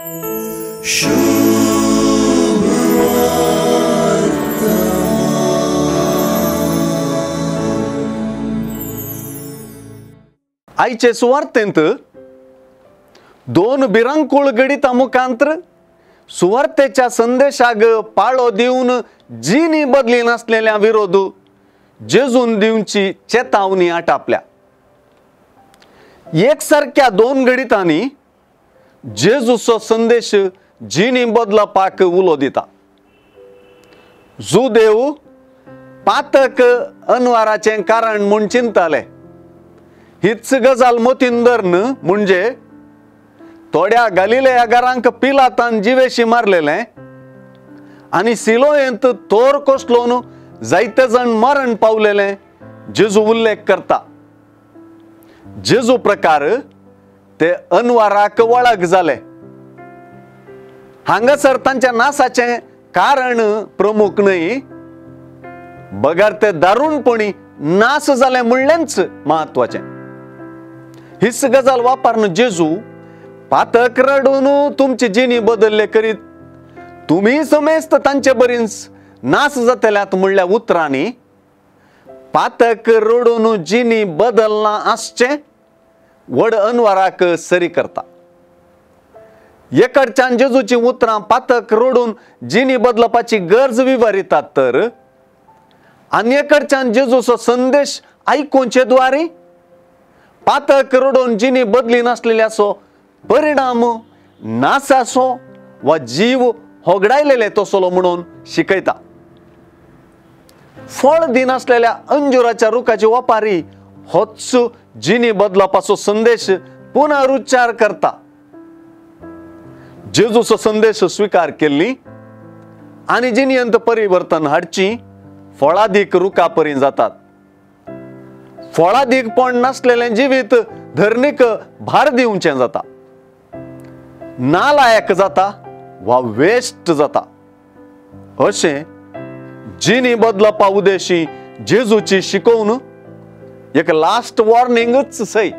आयचे सुवार्तेंत दोन भिरांकूळ घडितां मुखांत्र सुवार्तेच्या संदेशाक पाळो दिवन जिणी बदली नासलेल्या विरोध जेजून दिवची चेतावणी आटापल्या। एकसारक्या दोन घडितांनी जेजूचो संदेश जिणी बदलपाक उलो दिता। जुदेव पातक अनवाराचें कारण म्हूण चिंताले। हीच गजाल मतीन धरून म्हणजे थोड्या गालिलेया घरांक पिलातान जिवेशी मारलेलें आनी सिलोयेंत तोर कोसलोन जायते जाण मरण पावलेलें जेजू उल्लेख करता। जेजू प्रकार ते अनवाराक वळख जाले। हांगासर तांच्या नासाचें कारण प्रमुख न्हय, बगर ते दारुणपणी नास जाले म्हणलेंच म्हत्वाचें। हीच गजाल वापरून जेजू पातक रडून तुमची जिणी बदल्ले करीत तुमी समेस्त तांचे बरीच नास जातल्यात म्हणल्या उतरांनी पातक रडून जिणी बदलना आसचें व्हड अनवाराक सरी करता। एकडच्यान जेजूची उतरां पातक रडून जिणी बदलपाची गरज विवरितात तर आनी एकडच्यान जेजूचो संदेश आयकुचे द्वारे पातक रडून जिणी बदली नासलेल्याचो परिणाम नासाचो वा जीव होगडायलेले तसलो म्हणून शिकयता। फळ दिनासलेल्या अंजुराच्या रुखाची वपारी होच जिणी बदलपाचो संदेश पुनरुच्चार करता। जेजूचो संदेश स्वीकार केल्ली आनी जिणेंत परिवर्तन हाडची फळादीक रुखा परी जातात। फळादीकपण नासलेलें जिवीत धरणीक भार दिवचें जाता, नालायक जाता वा वेस्ट जाता। अशें जिणी बदलपा उद्देशी जेजूची शिकोवन एक लास्ट वॉर्निंगच सय।